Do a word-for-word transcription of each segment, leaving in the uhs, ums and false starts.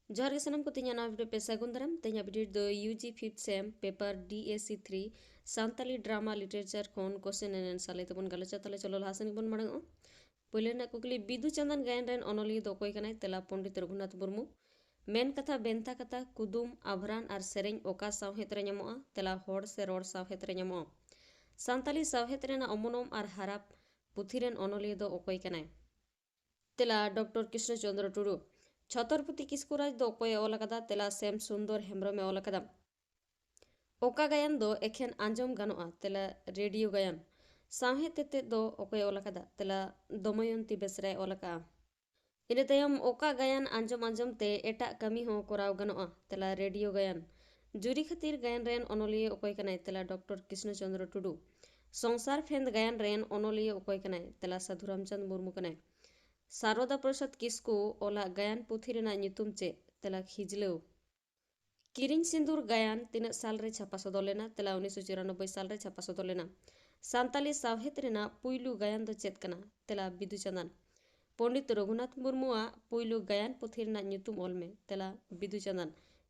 ᱡᱚᱦᱟᱨ ᱜᱮ ᱥᱟᱱᱟᱢ ᱠᱚ, ᱛᱮᱦᱮᱧᱟᱜ ᱱᱚᱣᱟ video ᱯᱮ ᱥᱟᱹᱜᱩᱱ ᱫᱟᱨᱟᱢ᱾ ᱛᱮᱦᱮᱧᱟᱜ video ᱨᱮᱫᱚ U G fifth sem paper D A C three Santali drama literature ᱠᱷᱚᱱ question and answer ᱞᱟᱹᱭ ᱛᱮᱵᱚᱱ ᱜᱟᱞᱚᱪᱟ᱾ ᱛᱟᱦᱞᱮ ᱪᱚᱞᱚ ᱞᱟᱦᱟ ᱥᱮᱱ ᱜᱮᱵᱚᱱ ᱢᱟᱲᱟᱝᱚᱜᱼᱟ᱾ ᱯᱳᱭᱞᱳ ᱨᱮᱱᱟᱜ ᱠᱩᱠᱞᱤ, ᱵᱤᱫᱩ ᱪᱟᱸᱫᱟᱱ ᱜᱟᱭᱟᱱ ᱨᱮᱱ ᱚᱱᱚᱞᱤᱭᱟᱹ ᱫᱚ ᱚᱠᱚᱭ ᱠᱟᱱᱟᱭ? ᱛᱮᱞᱟ ᱯᱚᱱᱰᱤᱛ ᱨᱚᱜᱷᱩᱱᱟᱛᱷ ᱢᱩᱨᱢᱩ᱾ ᱢᱮᱱ ᱠᱟᱛᱷᱟ, ᱵᱷᱮᱱᱛᱟ ᱠᱟᱛᱷᱟ, ᱠᱩᱫᱩᱢ, ᱟᱵᱷᱨᱟᱱ ᱟᱨ ᱥᱮᱨᱮᱧ ᱚᱠᱟ ᱥᱟᱶᱦᱮᱫ ᱨᱮ ᱧᱟᱢᱚᱜᱼᱟ? ᱛᱮᱞᱟ ᱦᱚᱲ ᱥᱮ ᱨᱚᱲ ᱥᱟᱶᱦᱮᱫ ᱨᱮ ᱧᱟᱢᱚᱜᱼᱟ᱾ ᱥᱟᱱᱛᱟᱞᱤ ᱥᱟᱶᱦᱮᱫ ᱨᱮᱱᱟᱜ ᱚᱢᱚᱱᱚᱢ ᱟᱨ ᱦᱟᱨᱟᱯ ᱯᱩᱛᱷᱤ ᱨᱮᱱ ᱚᱱᱚᱞᱤᱭᱟᱹ ᱫᱚ ᱚᱠᱚᱭ ᱠᱟᱱᱟᱭ? ᱛᱮᱞᱟ ᱰᱚᱠᱴᱚᱨ ᱠᱨᱤᱥᱱᱚ ᱪᱚᱸᱫᱽᱨᱚ ᱴᱩᱰᱩ᱾ ᱪᱷᱚᱛᱚᱨᱯᱚᱛᱤ ᱠᱤᱥᱠᱩ ᱨᱟᱡᱽ ᱫᱚ ᱚᱠᱚᱭᱮ ᱚᱞ ᱟᱠᱟᱫᱟ? ᱛᱮᱞᱟ ᱥᱮᱢ ᱥᱩᱱᱫᱚᱨ ᱦᱮᱢᱵᱨᱚᱢᱮ ᱚᱞ ᱟᱠᱟᱫᱟ᱾ ᱚᱠᱟ ᱜᱟᱭᱟᱱ ᱫᱚ ᱮᱠᱷᱮᱱ ᱟᱸᱡᱚᱢ ᱜᱟᱱᱚᱜᱼᱟ? ᱛᱮᱞᱟ ᱨᱮᱰᱤᱭᱳ ᱜᱟᱭᱟᱱ᱾ ᱥᱟᱶᱦᱮᱫ ᱛᱮᱛᱮᱫ ᱫᱚ ᱚᱠᱚᱭᱮ ᱚᱞ ᱟᱠᱟᱫᱟ? ᱛᱮᱞᱟ ᱫᱚᱢᱚᱭᱚᱱᱛᱤ ᱵᱮᱥᱨᱟᱭ ᱚᱞ ᱟᱠᱟᱫᱼᱟ᱾ ᱤᱱᱟᱹ ᱛᱟᱭᱚᱢ ᱚᱠᱟ ᱜᱟᱭᱟᱱ ᱟᱸᱡᱚᱢ ᱟᱸᱡᱚᱢ ᱛᱮ ᱮᱴᱟᱜ ᱠᱟᱹᱢᱤ ᱦᱚᱸ ᱠᱚᱨᱟᱣ ᱜᱟᱱᱚᱜᱼᱟ? ᱛᱮᱞᱟ ᱨᱮᱰᱤᱭᱳ ᱜᱟᱭᱟᱱ᱾ ᱡᱩᱨᱤ ᱠᱷᱟᱹᱛᱤᱨ ᱜᱟᱭᱟᱱ ᱨᱮᱱ ᱚᱱᱚᱞᱤᱭᱟᱹ ᱚᱠᱚᱭ ᱠᱟᱱᱟᱭ? ᱛᱮᱞᱟ ᱰᱚᱠᱴᱚᱨ ᱠᱨᱤᱥᱱᱚ ᱪᱚᱸᱫᱽᱨᱚ ᱴᱩᱰᱩ᱾ ᱥᱚᱝᱥᱟᱨ ᱯᱷᱮᱸᱫᱽ ᱜᱟᱭᱟᱱ ᱨᱮᱱ ᱚᱱᱚᱞᱤᱭᱟᱹ ᱚᱠᱚᱭ ᱠᱟᱱᱟᱭ? ᱛᱮᱞᱟ ᱥᱟᱹᱫᱷᱩ ᱨᱟᱢᱪᱟᱸᱫᱽ ᱢᱩᱨᱢᱩ ᱠᱟᱱᱟᱭ᱾ ᱥᱟᱨᱚᱫᱟ ᱯᱨᱚᱥᱟᱫᱽ ᱠᱤᱥᱠᱩ ᱚᱞᱟᱜ ᱜᱟᱭᱟᱱ ᱯᱩᱛᱷᱤ ᱨᱮᱱᱟᱜ ᱧᱩᱛᱩᱢ ᱪᱮᱫ? ᱛᱮᱞᱟ ᱠᱷᱤᱡᱞᱟᱹᱣ᱾ ᱠᱤᱨᱤᱧ ᱥᱤᱸᱫᱩᱨ ᱜᱟᱭᱟᱱ ᱛᱤᱱᱟᱹᱜ ᱥᱟᱞ ᱨᱮ ᱪᱷᱟᱯᱟ ᱥᱚᱫᱚᱨ ᱞᱮᱱᱟ? ᱛᱮᱞᱟ ᱩᱱᱤᱥᱥᱚ ᱪᱩᱨᱟᱱᱚᱵᱵᱳᱭ ᱥᱟᱞ ᱨᱮ ᱪᱷᱟᱯᱟ ᱥᱚᱫᱚᱨ ᱞᱮᱱᱟ᱾ ᱥᱟᱱᱛᱟᱞᱤ ᱥᱟᱶᱦᱮᱫ ᱨᱮᱱᱟᱜ ᱯᱩᱭᱞᱩ ᱜᱟᱭᱟᱱ ᱫᱚ ᱪᱮᱫ ᱠᱟᱱᱟ? ᱛᱮᱞᱟ ᱵᱤᱫᱩ ᱪᱟᱸᱫᱟᱱ᱾ ᱯᱚᱸᱰᱤᱛ ᱨᱚᱜᱷᱩᱱᱟᱛᱷ ᱢᱩᱨᱢᱩᱣᱟᱜ ᱯᱩᱭᱞᱩ ᱜᱟᱭᱟᱱ ᱯᱩᱛᱷᱤ ᱨᱮᱱᱟᱜ ᱧᱩᱛᱩᱢ ᱚᱞ ᱢᱮ᱾ ᱛᱮᱞᱟ ᱵᱤᱫᱩ ᱪᱟᱸᱫᱟᱱ᱾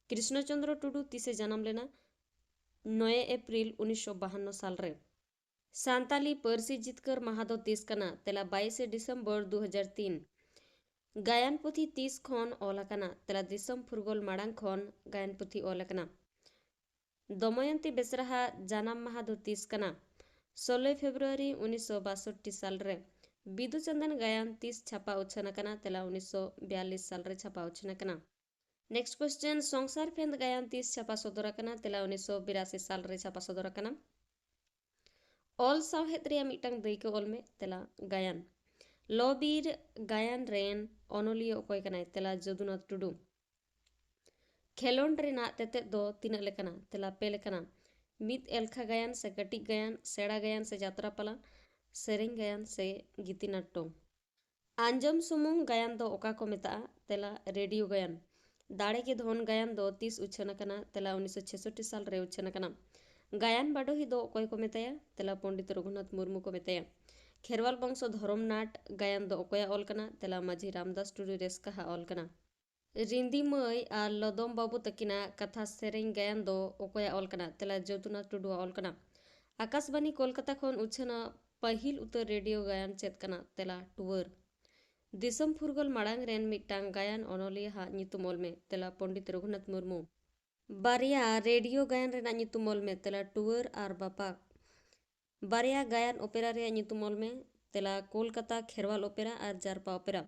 ᱠᱨᱤᱥᱱᱚ ᱪᱚᱸᱫᱽᱨᱚ ᱴᱩᱰᱩ ᱛᱤᱥᱮ ᱡᱟᱱᱟᱢ ᱞᱮᱱᱟ? ᱱᱚᱭᱮ ᱮᱯᱨᱤᱞ ᱩᱱᱤᱥᱥᱚ ᱵᱟᱦᱟᱱᱱᱚ ᱥᱟᱞ ᱨᱮ᱾ ᱥᱟᱱᱛᱟᱞᱤ ᱯᱟᱹᱨᱥᱤ ᱡᱤᱛᱠᱟᱹᱨ ᱢᱟᱦᱟ ᱫᱚ ᱛᱤᱥ ᱠᱟᱱᱟ? ᱛᱮᱞᱟ ᱵᱟᱭᱤᱥᱮ ᱰᱤᱥᱮᱢᱵᱚᱨ ᱫᱩ ᱦᱟᱡᱟᱨ ᱛᱤᱱ᱾ ᱜᱟᱭᱟᱱ ᱯᱩᱛᱷᱤ ᱛᱤᱥ ᱠᱷᱚᱱ ᱚᱞ ᱟᱠᱟᱱᱟ? ᱛᱮᱞᱟ ᱫᱤᱥᱚᱢ ᱯᱷᱩᱨᱜᱟᱹᱞ ᱢᱟᱲᱟᱝ ᱠᱷᱚᱱ ᱜᱟᱭᱟᱱ ᱯᱩᱛᱷᱤ ᱚᱞ ᱟᱠᱟᱱᱟ᱾ ᱫᱚᱢᱚᱭᱚᱱᱛᱤ ᱵᱮᱥᱨᱟᱦᱟᱜ ᱡᱟᱱᱟᱢ ᱢᱟᱦᱟ ᱫᱚ ᱛᱤᱥ ᱠᱟᱱᱟ? ᱥᱳᱞᱳᱭ ᱯᱷᱮᱵᱨᱩᱣᱟᱨᱤ ᱩᱱᱤᱥᱥᱚ ᱵᱟᱥᱚᱴᱴᱤ ᱥᱟᱞ ᱨᱮ᱾ ᱵᱤᱫᱩ ᱪᱟᱸᱫᱟᱱ ᱜᱟᱭᱟᱱ ᱛᱤᱥ ᱪᱷᱟᱯᱟ ᱩᱪᱷᱟᱹᱱ ᱟᱠᱟᱱᱟ? ᱛᱮᱞᱟ ᱩᱱᱤᱥᱥᱚ ᱵᱤᱭᱟᱞᱞᱤᱥ ᱥᱟᱞ ᱨᱮ ᱪᱷᱟᱯᱟ ᱩᱪᱷᱟᱹᱱ ᱟᱠᱟᱱᱟ᱾ Next question, ᱥᱚᱝᱥᱟᱨ ᱯᱷᱮᱸᱫᱽ ᱜᱟᱭᱟᱱ ᱛᱤᱥ ᱪᱷᱟᱯᱟ ᱥᱚᱫᱚᱨ ᱟᱠᱟᱱᱟ? ᱛᱮᱞᱟ ᱩᱱᱤᱥᱥᱚ ᱵᱤᱨᱟᱥᱤ ᱥᱟᱞ ᱨᱮ ᱪᱷᱟᱯᱟ ᱥᱚᱫᱚᱨ ᱟᱠᱟᱱᱟ᱾ ᱚᱞ ᱥᱟᱶᱦᱮᱫ ᱨᱮᱭᱟᱜ ᱢᱤᱫᱴᱟᱝ ᱫᱟᱹᱭᱠᱟᱹ ᱚᱞ ᱢᱮ᱾ ᱛᱮᱞᱟ ᱜᱟᱭᱟᱱ᱾ ᱞᱚ ᱵᱤᱨ ᱜᱟᱭᱟᱱ ᱨᱮᱱ ᱚᱱᱚᱞᱤᱭᱟᱹ ᱚᱠᱚᱭ ᱠᱟᱱᱟᱭ? ᱛᱮᱞᱟ ᱡᱚᱫᱩᱱᱟᱛᱷ ᱴᱩᱰᱩ᱾ ᱠᱷᱮᱞᱳᱸᱰ ᱨᱮᱱᱟᱜ ᱛᱮᱛᱮᱫ ᱫᱚ ᱛᱤᱱᱟᱹᱜ ᱞᱮᱠᱟᱱᱟ? ᱛᱮᱞᱟ ᱯᱮ ᱞᱮᱠᱟᱱᱟ᱾ ᱢᱤᱫ ᱮᱞᱠᱷᱟ ᱜᱟᱭᱟᱱ ᱥᱮ ᱠᱟᱹᱴᱤᱡ ᱜᱟᱭᱟᱱ, ᱥᱮᱬᱟ ᱜᱟᱭᱟᱱ ᱥᱮ ᱡᱟᱛᱨᱟ ᱯᱟᱞᱟ, ᱥᱮᱨᱮᱧ ᱜᱟᱭᱟᱱ ᱥᱮ ᱜᱤᱛᱤ ᱱᱟᱴᱴᱚ᱾ ᱟᱸᱡᱚᱢ ᱥᱩᱢᱩᱝ ᱜᱟᱭᱟᱱ ᱫᱚ ᱚᱠᱟ ᱠᱚ ᱢᱮᱛᱟᱜᱼᱟ? ᱛᱮᱞᱟ ᱨᱮᱰᱤᱭᱳ ᱜᱟᱭᱟᱱ᱾ ᱫᱟᱲᱮ ᱜᱮ ᱫᱷᱚᱱ ᱜᱟᱭᱟᱱ ᱫᱚ ᱛᱤᱥ ᱩᱪᱷᱟᱹᱱ ᱟᱠᱟᱱᱟ? ᱛᱮᱞᱟ ᱩᱱᱤᱥᱥᱚ ᱪᱷᱮᱥᱚᱴᱴᱤ ᱥᱟᱞ ᱨᱮ ᱩᱪᱷᱟᱹᱱ ᱟᱠᱟᱱᱟ᱾ ᱜᱟᱭᱟᱱ ᱵᱟᱰᱚᱦᱤ ᱫᱚ ᱚᱠᱚᱭ ᱠᱚ ᱢᱮᱛᱟᱭᱟ? ᱛᱮᱞᱟ ᱯᱚᱸᱰᱤᱛ ᱨᱚᱜᱷᱩᱱᱟᱛᱷ ᱢᱩᱨᱢᱩ ᱠᱚ ᱢᱮᱛᱟᱭᱟ᱾ ᱠᱷᱮᱨᱣᱟᱞ ᱵᱚᱝᱥᱚ ᱫᱷᱚᱨᱚᱢ ᱱᱟᱴ ᱜᱟᱭᱟᱱ ᱫᱚ ᱚᱠᱚᱭᱟᱜ ᱚᱞ ᱠᱟᱱᱟ? ᱛᱮᱞᱟ ᱢᱟᱹᱡᱷᱤ ᱨᱟᱢᱫᱟᱥ ᱴᱩᱰᱩ ᱨᱮᱥᱠᱟᱦᱟᱜ ᱚᱞ ᱠᱟᱱᱟ᱾ ᱨᱤᱸᱫᱤ ᱢᱟᱹᱭ ᱟᱨ ᱞᱚᱫᱚᱢ ᱵᱟᱹᱵᱩ ᱛᱟᱹᱠᱤᱱᱟᱜ ᱠᱟᱛᱷᱟ ᱥᱮᱨᱮᱧ ᱜᱟᱭᱟᱱ ᱫᱚ ᱚᱠᱚᱭᱟᱜ ᱚᱞ ᱠᱟᱱᱟ? ᱛᱮᱞᱟ ᱡᱚᱫᱩᱱᱟᱛᱷ ᱴᱩᱰᱩᱣᱟᱜ ᱚᱞ ᱠᱟᱱᱟ᱾ ᱟᱠᱟᱥᱵᱟᱱᱤ ᱠᱳᱞᱠᱟᱛᱟ ᱠᱷᱚᱱ ᱩᱪᱷᱟᱹᱱᱟᱜ ᱯᱟᱹᱦᱤᱞ ᱩᱛᱟᱹᱨ ᱨᱮᱰᱤᱭᱳ ᱜᱟᱭᱟᱱ ᱪᱮᱫ ᱠᱟᱱᱟ? ᱛᱮᱞᱟ ᱴᱩᱣᱟᱹᱨ᱾ ᱫᱤᱥᱚᱢ ᱯᱷᱩᱨᱜᱟᱹᱞ ᱢᱟᱲᱟᱝ ᱨᱮᱱ ᱢᱤᱫᱴᱟᱝ ᱜᱟᱭᱟᱱ ᱚᱱᱚᱞᱤᱭᱟᱹ ᱦᱟᱜ ᱧᱩᱛᱩᱢ ᱚᱞ ᱢᱮ᱾ ᱛᱮᱞᱟ ᱯᱚᱱᱰᱤᱛ ᱨᱚᱜᱷᱩᱱᱟᱛᱷ ᱢᱩᱨᱢᱩ᱾ ᱵᱟᱨᱭᱟ ᱨᱮᱰᱤᱭᱳ ᱜᱟᱭᱟᱱ ᱨᱮᱱᱟᱜ ᱧᱩᱛᱩᱢ ᱚᱞ ᱢᱮ᱾ ᱛᱮᱞᱟ ᱴᱩᱣᱟᱹᱨ ᱟᱨ ᱵᱟᱯᱟᱠ᱾ ᱵᱟᱨᱭᱟ ᱜᱟᱭᱟᱱ ᱚᱯᱮᱨᱟ ᱨᱮᱭᱟᱜ ᱧᱩᱛᱩᱢ ᱚᱞ ᱢᱮ᱾ ᱛᱮᱞᱟ ᱠᱳᱞᱠᱟᱛᱟ ᱠᱷᱮᱨᱣᱟᱞ ᱚᱯᱮᱨᱟ ᱟᱨ ᱡᱟᱨᱯᱟ ᱚᱯᱮᱨᱟ᱾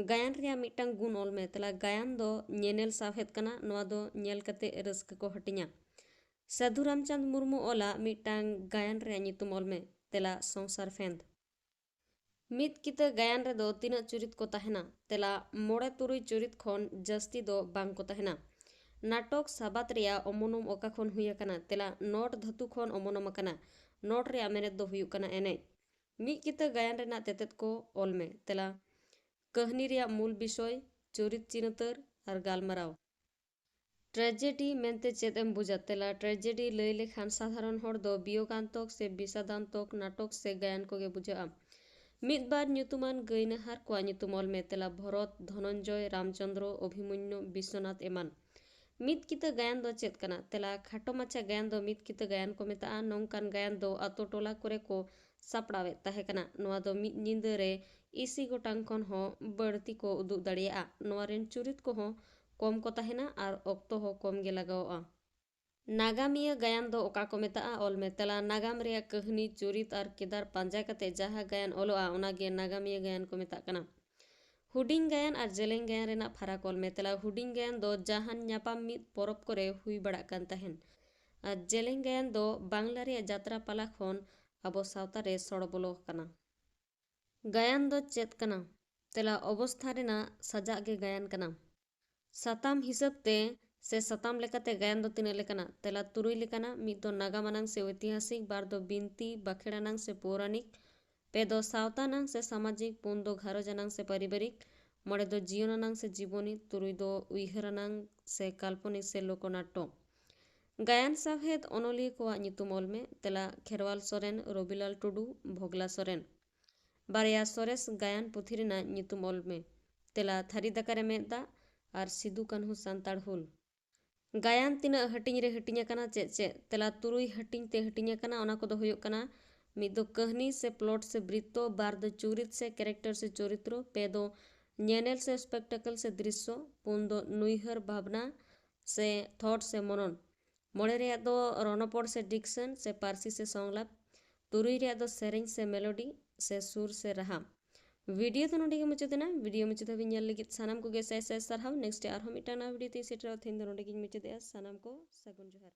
ᱜᱟᱭᱟᱱ ᱨᱮᱭᱟᱜ ᱢᱤᱫᱴᱟᱝ ᱜᱩᱱ ᱚᱞ ᱢᱮ᱾ ᱛᱮᱞᱟ ᱜᱟᱭᱟᱱ ᱫᱚ ᱧᱮᱱᱮᱞ ᱥᱟᱶᱦᱮᱫ ᱠᱟᱱᱟ᱾ ᱱᱚᱣᱟ ᱫᱚ ᱧᱮᱞ ᱠᱟᱛᱮ ᱨᱟᱹᱥᱠᱟᱹ ᱠᱚ ᱦᱟᱹᱴᱤᱧᱟ᱾ ᱥᱟᱹᱫᱷᱩ ᱨᱟᱢᱪᱟᱸᱫᱽ ᱢᱩᱨᱢᱩ ᱚᱞᱟᱜ ᱢᱤᱫᱴᱟᱝ ᱜᱟᱭᱟᱱ ᱨᱮᱭᱟᱜ ᱧᱩᱛᱩᱢ ᱚᱞ ᱢᱮ᱾ ᱛᱮᱞᱟ ᱥᱚᱝᱥᱟᱨ ᱯᱷᱮᱸᱫᱽ᱾ ᱢᱤᱫ ᱠᱤᱛᱟᱹ ᱜᱟᱭᱟᱱ ᱨᱮᱫᱚ ᱛᱤᱱᱟᱹᱜ ᱪᱩᱨᱤᱛ ᱠᱚ ᱛᱟᱦᱮᱱᱟ? ᱛᱮᱞᱟ ᱢᱚᱬᱮ ᱛᱩᱨᱩᱭ ᱪᱩᱨᱤᱛ ᱠᱷᱚᱱ ᱡᱟᱹᱥᱛᱤ ᱫᱚ ᱵᱟᱝ ᱠᱚ ᱛᱟᱦᱮᱱᱟ᱾ ᱱᱟᱴᱚᱠ ᱥᱟᱵᱟᱫ ᱨᱮᱭᱟᱜ ᱚᱢᱚᱱᱚᱢ ᱚᱠᱟ ᱠᱷᱚᱱ ᱦᱩᱭ ᱟᱠᱟᱱᱟ? ᱛᱮᱞᱟ ᱱᱚᱴ ᱫᱷᱟᱹᱛᱩ ᱠᱷᱚᱱ ᱚᱢᱚᱱᱚᱢ ᱟᱠᱟᱱᱟ᱾ ᱱᱚᱴ ᱨᱮᱭᱟᱜ ᱢᱮᱱᱮᱛ ᱫᱚ ᱦᱩᱭᱩᱜ ᱠᱟᱱᱟ ᱮᱱᱮᱡ᱾ ᱢᱤᱫ ᱠᱤᱛᱟᱹ ᱜᱟᱭᱟᱱ ᱨᱮᱱᱟᱜ ᱛᱮᱛᱮᱫ ᱠᱚ ᱚᱞ ᱢᱮ᱾ ᱛᱮᱞᱟ ᱠᱟᱹᱦᱱᱤ ᱨᱮᱭᱟᱜ ᱢᱩᱞ ᱵᱤᱥᱚᱭ, ᱪᱩᱨᱤᱛ ᱪᱤᱱᱛᱟᱹᱨ ᱟᱨ ᱜᱟᱞᱢᱟᱨᱟᱣ᱾ ᱴᱨᱮᱡᱮᱰᱤ ᱢᱮᱱᱛᱮ ᱪᱮᱫ ᱮᱢ ᱵᱩᱡᱟ? ᱛᱮᱞᱟ ᱴᱨᱮᱡᱮᱰᱤ ᱞᱟᱹᱭ ᱞᱮᱠᱷᱟᱱ ᱥᱟᱫᱷᱟᱨᱚᱱ ᱦᱚᱲ ᱫᱚ ᱵᱤᱭᱳᱜᱟᱱᱛᱚᱠ ᱥᱮ ᱵᱤᱥᱟᱫᱟᱱᱛᱚᱠ ᱱᱟᱴᱚᱠ ᱥᱮ ᱜᱟᱭᱟᱱ ᱠᱚᱜᱮ ᱵᱩᱡᱷᱟᱹᱜᱼᱟ᱾ ᱢᱤᱫ ᱵᱟᱨ ᱧᱩᱛᱩᱢᱟᱱ ᱜᱟᱹᱭᱱᱟᱹᱦᱟᱨ ᱠᱚᱣᱟᱜ ᱧᱩᱛᱩᱢ ᱚᱞ ᱢᱮ᱾ ᱛᱮᱞᱟ ᱵᱷᱚᱨᱚᱛ, ᱫᱷᱚᱱᱚᱱᱡᱚᱭ, ᱨᱟᱢᱪᱚᱸᱫᱽᱨᱚ, ᱚᱵᱷᱤᱢᱚᱱᱭᱩ, ᱵᱤᱥᱥᱚᱱᱟᱛᱷ ᱮᱢᱟᱱ᱾ ᱢᱤᱫ ᱠᱤᱛᱟᱹ ᱜᱟᱭᱟᱱ ᱫᱚ ᱪᱮᱫ ᱠᱟᱱᱟ? ᱛᱮᱞᱟ ᱠᱷᱟᱴᱚ ᱢᱟᱪᱷᱟ ᱜᱟᱭᱟᱱ ᱫᱚ ᱢᱤᱫ ᱠᱤᱛᱟᱹ ᱜᱟᱭᱟᱱ ᱠᱚ ᱢᱮᱛᱟᱜᱼᱟ᱾ ᱱᱚᱝᱠᱟᱱ ᱜᱟᱭᱟᱱ ᱫᱚ ᱟᱛᱳ ᱴᱚᱞᱟ ᱠᱚᱨᱮ ᱠᱚ ᱥᱟᱯᱲᱟᱣᱮᱫ ᱛᱟᱦᱮᱸ ᱠᱟᱱᱟ᱾ ᱱᱚᱣᱟ ᱫᱚ ᱢᱤᱫ ᱧᱤᱫᱟᱹ ᱨᱮ ᱤᱥᱤ ᱜᱚᱴᱟᱝ ᱠᱷᱚᱱ ᱦᱚᱸ ᱵᱟᱹᱲᱛᱤ ᱠᱚ ᱩᱫᱩᱜ ᱫᱟᱲᱮᱭᱟᱜᱼᱟ᱾ ᱱᱚᱣᱟ ᱨᱮᱱ ᱪᱩᱨᱤᱛ ᱠᱚᱦᱚᱸ ᱠᱚᱢ ᱠᱚ ᱛᱟᱦᱮᱱᱟ ᱟᱨ ᱚᱠᱛᱚ ᱦᱚᱸ ᱠᱚᱢ ᱜᱮ ᱞᱟᱜᱟᱣᱚᱜᱼᱟ᱾ ᱱᱟᱜᱟᱢᱤᱭᱟᱹ ᱜᱟᱭᱟᱱ ᱫᱚ ᱚᱠᱟ ᱠᱚ ᱢᱮᱛᱟᱜᱼᱟ? ᱚᱞ ᱢᱮ᱾ ᱛᱮᱞᱟ ᱱᱟᱜᱟᱢ ᱨᱮᱭᱟᱜ ᱠᱟᱹᱦᱱᱤ, ᱪᱩᱨᱤᱛ ᱟᱨ ᱠᱮᱫᱟᱨ ᱯᱟᱸᱡᱟ ᱠᱟᱛᱮ ᱡᱟᱦᱟᱸ ᱜᱟᱭᱟᱱ ᱚᱞᱚᱜᱼᱟ, ᱚᱱᱟᱜᱮ ᱱᱟᱜᱟᱢᱤᱭᱟᱹ ᱜᱟᱭᱟᱱ ᱠᱚ ᱢᱮᱛᱟᱜ ᱠᱟᱱᱟ᱾ ᱦᱩᱰᱤᱧ ᱜᱟᱭᱟᱱ ᱟᱨ ᱡᱮᱞᱮᱧ ᱜᱟᱭᱟᱱ ᱨᱮᱱᱟᱜ ᱯᱷᱟᱨᱟᱠ ᱚᱞ ᱢᱮ᱾ ᱛᱮᱞᱟ ᱦᱩᱰᱤᱧ ᱜᱟᱭᱟᱱ ᱫᱚ ᱡᱟᱦᱟᱱ ᱧᱟᱯᱟᱢ ᱢᱤᱫ ᱯᱚᱨᱚᱵᱽ ᱠᱚᱨᱮ ᱦᱩᱭ ᱵᱟᱲᱟᱜ ᱠᱟᱱ ᱛᱟᱦᱮᱱ᱾ ᱟᱨ ᱡᱮᱞᱮᱧ ᱜᱟᱭᱟᱱ ᱫᱚ ᱵᱟᱝᱞᱟ ᱨᱮᱭᱟᱜ ᱡᱟᱛᱨᱟ ᱯᱟᱞᱟ ᱠᱷᱚᱱ ᱟᱵᱚ ᱥᱟᱶᱛᱟ ᱨᱮ ᱥᱚᱲ ᱵᱚᱞᱚ ᱟᱠᱟᱱᱟ᱾ ᱜᱟᱭᱟᱱ ᱫᱚ ᱪᱮᱫ ᱠᱟᱱᱟ? ᱛᱮᱞᱟ ᱚᱵᱚᱥᱛᱷᱟ ᱨᱮᱱᱟᱜ ᱥᱟᱡᱟᱜ ᱜᱮ ᱜᱟᱭᱟᱱ ᱠᱟᱱᱟ᱾ ᱥᱟᱛᱟᱢ ᱦᱤᱥᱟᱹᱵ ᱛᱮ ᱥᱮ ᱥᱟᱛᱟᱢ ᱞᱮᱠᱟᱛᱮ ᱜᱟᱭᱟᱱ ᱫᱚ ᱛᱤᱱᱟᱹᱜ ᱞᱮᱠᱟᱱᱟ? ᱛᱮᱞᱟ ᱛᱩᱨᱩᱭ ᱞᱮᱠᱟᱱᱟ᱾ ᱢᱤᱫ ᱫᱚ ᱱᱟᱜᱟᱢ ᱟᱱᱟᱝ ᱥᱮ ᱳᱭᱛᱤᱦᱟᱥᱤᱠ, ᱵᱟᱨ ᱫᱚ ᱵᱤᱱᱛᱤ ᱵᱟᱠᱷᱮᱲ ᱟᱱᱟᱝ ᱥᱮ ᱯᱳᱣᱨᱟᱱᱤᱠ, ᱯᱮ ᱫᱚ ᱥᱟᱶᱛᱟ ᱟᱱᱟᱝ ᱥᱮ ᱥᱟᱢᱟᱡᱤᱠ, ᱯᱩᱱ ᱫᱚ ᱜᱷᱟᱨᱚᱸᱡᱽ ᱟᱱᱟᱝ ᱥᱮ ᱯᱟᱨᱤᱵᱟᱨᱤᱠ, ᱢᱚᱬᱮ ᱫᱚ ᱡᱤᱭᱚᱱ ᱟᱱᱟᱝ ᱥᱮ ᱡᱤᱵᱚᱱᱤ, ᱛᱩᱨᱩᱭ ᱫᱚ ᱩᱭᱦᱟᱹᱨ ᱟᱱᱟᱝ ᱥᱮ ᱠᱟᱞᱯᱚᱱᱤᱠ ᱥᱮ ᱞᱳᱠᱚᱱᱟᱴᱴᱚ᱾ ᱜᱟᱭᱟᱱ ᱥᱟᱶᱦᱮᱫ ᱚᱱᱚᱞᱤᱭᱟᱹ ᱠᱚᱣᱟᱜ ᱧᱩᱛᱩᱢ ᱚᱞ ᱢᱮ᱾ ᱛᱮᱞᱟ ᱠᱷᱮᱨᱣᱟᱞ ᱥᱚᱨᱮᱱ, ᱨᱚᱵᱤᱞᱟᱞ ᱴᱩᱰᱩ, ᱵᱷᱚᱜᱽᱞᱟ ᱥᱚᱨᱮᱱ᱾ ᱵᱟᱨᱭᱟ ᱥᱚᱨᱮᱥ ᱜᱟᱭᱟᱱ ᱯᱩᱛᱷᱤ ᱨᱮᱱᱟᱜ ᱧᱩᱛᱩᱢ ᱚᱞ ᱢᱮ᱾ ᱛᱮᱞᱟ ᱛᱷᱟᱹᱨᱤ ᱫᱟᱠᱟ ᱨᱮ ᱢᱮᱫ ᱫᱟᱜ ᱟᱨ ᱥᱤᱫᱩ ᱠᱟᱹᱱᱦᱩ ᱥᱟᱱᱛᱟᱲ ᱦᱩᱞ᱾ ᱜᱟᱭᱟᱱ ᱛᱤᱱᱟᱹᱜ ᱦᱟᱹᱴᱤᱧ ᱨᱮ ᱦᱟᱹᱴᱤᱧ ᱟᱠᱟᱱᱟ? ᱪᱮᱫ ᱪᱮᱫ? ᱛᱮᱞᱟ ᱛᱩᱨᱩᱭ ᱦᱟᱹᱴᱤᱧ ᱛᱮ ᱦᱟᱹᱴᱤᱧ ᱟᱠᱟᱱᱟ᱾ ᱚᱱᱟ ᱠᱚᱫᱚ ᱦᱩᱭᱩᱜ ᱠᱟᱱᱟ, ᱢᱤᱫ ᱫᱚ ᱠᱟᱹᱦᱱᱤ ᱥᱮ ᱯᱞᱚᱴ ᱥᱮ ᱵᱨᱤᱛᱛᱚ, ᱵᱟᱨ ᱫᱚ ᱪᱩᱨᱤᱛ ᱥᱮ ᱠᱮᱨᱮᱠᱴᱟᱨ ᱥᱮ ᱪᱚᱨᱤᱛᱨᱚ, ᱯᱮ ᱫᱚ ᱧᱮᱱᱮᱞ ᱥᱮ ᱥᱯᱮᱠᱴᱟᱠᱚᱞ ᱥᱮ ᱫᱨᱤᱥᱥᱚ, ᱯᱩᱱ ᱫᱚ ᱱᱩᱭᱦᱟᱹᱨ ᱵᱷᱟᱵᱽᱱᱟ ᱥᱮ ᱛᱷᱚᱴ ᱥᱮ ᱢᱚᱱᱚᱱ, ᱢᱚᱬᱮ ᱨᱮᱭᱟᱜ ᱫᱚ ᱨᱚᱱᱚᱯᱚᱲ ᱥᱮ ᱰᱤᱠᱥᱚᱱ ᱥᱮ ᱯᱟᱹᱨᱥᱤ ᱥᱮ ᱥᱚᱝᱞᱟᱯ, ᱛᱩᱨᱩᱭ ᱨᱮᱭᱟᱜ ᱫᱚ ᱥᱮᱨᱮᱧ ᱥᱮ ᱢᱮᱞᱳᱰᱤ ᱥᱮ ᱥᱩᱨ ᱥᱮ ᱨᱟᱦᱟ᱾ ᱵᱷᱤᱰᱤᱭᱳ ᱫᱚ ᱱᱚᱸᱰᱮ ᱜᱮ ᱢᱩᱪᱟᱹᱫ ᱮᱱᱟ᱾ ᱵᱷᱤᱰᱤᱭᱳ ᱢᱩᱪᱟᱹᱫ ᱦᱟᱹᱵᱤᱡ ᱧᱮᱞ ᱞᱟᱹᱜᱤᱫ ᱥᱟᱱᱟᱢ ᱠᱚᱜᱮ ᱥᱟᱭ ᱥᱟᱭ ᱥᱟᱨᱦᱟᱣ᱾ ᱱᱮᱠᱥᱴ ᱟᱨᱦᱚᱸ ᱢᱤᱫᱴᱟᱝ ᱱᱟᱣᱟ ᱵᱷᱤᱰᱤᱭᱳ ᱛᱮᱧ ᱥᱮᱴᱮᱨᱚᱜᱼᱟ᱾ ᱛᱮᱦᱮᱧ ᱫᱚ ᱱᱚᱸᱰᱮ ᱜᱤᱧ ᱢᱩᱪᱟᱹᱫᱮᱜᱼᱟ᱾ ᱥᱟᱱᱟᱢ ᱠᱚ ᱥᱟᱹᱜᱩᱱ ᱡᱚᱦᱟᱨ᱾